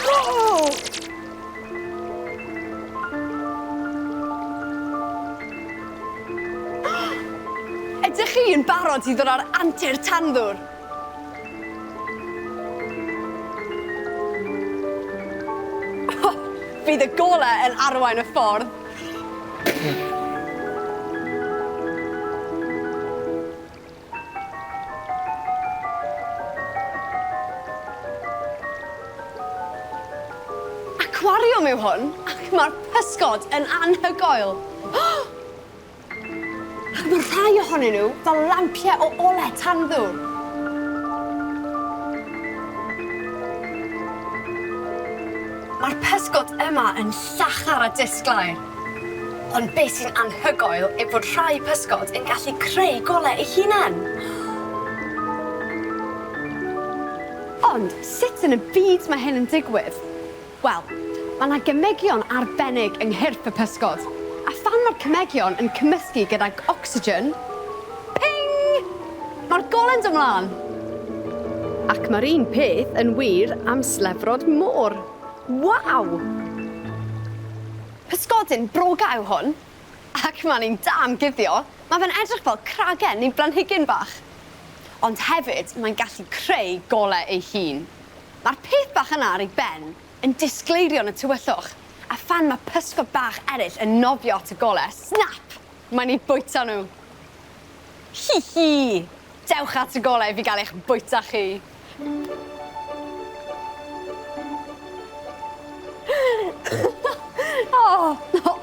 Wow! Ydych chi yn barod i ddod ar antur tanddwr? Fydd y gole yn arwain y ffordd. Acwariwm yw hwn, ac mae'r pysgod yn anhygoel. Ac mae rhai ohonyn nhw fel lampiau o ole tanddwr. Mae'r pysgod yma yn llachar a disglair. Ond be sy'n anhygoel yw bod rhai pysgod yn gallu creu golau eu hunain. Ond sut yn y byd mae hyn yn digwydd? Wel, mae 'na gemegion arbennig yng nghyrff y pysgod, a phan mae'r cemegion yn cymysgu gydag ocsigen, ping! Mae'r golau'n dod mlaen! Ac mae'r un peth yn wir am slefrod môr. Waw! Pysgodyn broga yw hwn, ac mae'n un da am guddio, mae fe'n edrych fel cragen neu blanhigyn bach. Ond hefyd, mae'n gallu creu golau ei hun. Mae'r peth bach yna ar ei ben yn disgleirio yn y tywyllwch, a phan mae pysgod bach eraill yn nofio at y golau, snap! Mae'n eu bwyta nhw. Hi hi! Dewch at y golau i fi gael eich bwyta chi! O!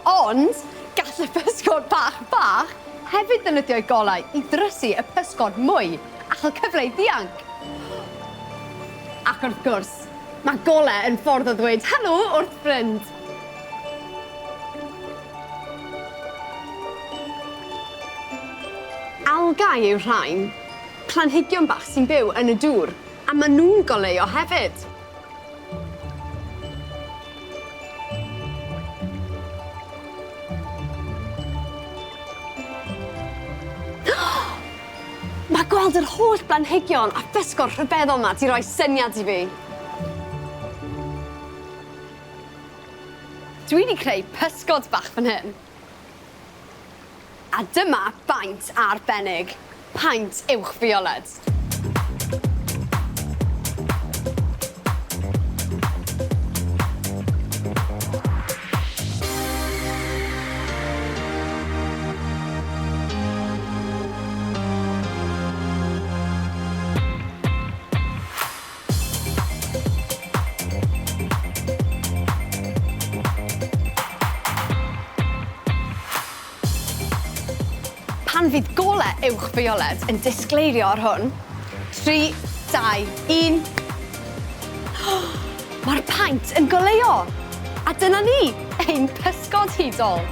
Ond gall y pysgod bach bach hefyd ddefnyddio'u golau i ddrysu y pysgod mwy a chael cyfle i ddianc. Ac wrth gwrs, mae golau yn ffordd o ddweud helo wrth ffrind. Algâu yw rhain, planhigion bach sy'n byw yn y dŵr, a maen nhw'n goleuo hefyd. Mae gweld yr holl blanhigion a physgod rhyfeddol 'ma 'di roi syniad i fi. Dwi 'di creu pysgod bach fan hyn. A dyma baent arbennig, paent uwchfioled. Pan fydd gole uwchfioled yn disgleirio ar hwn, 3, 2, 1. Mae'r paent yn goleuo! A dyna ni, ein pysgod hudol!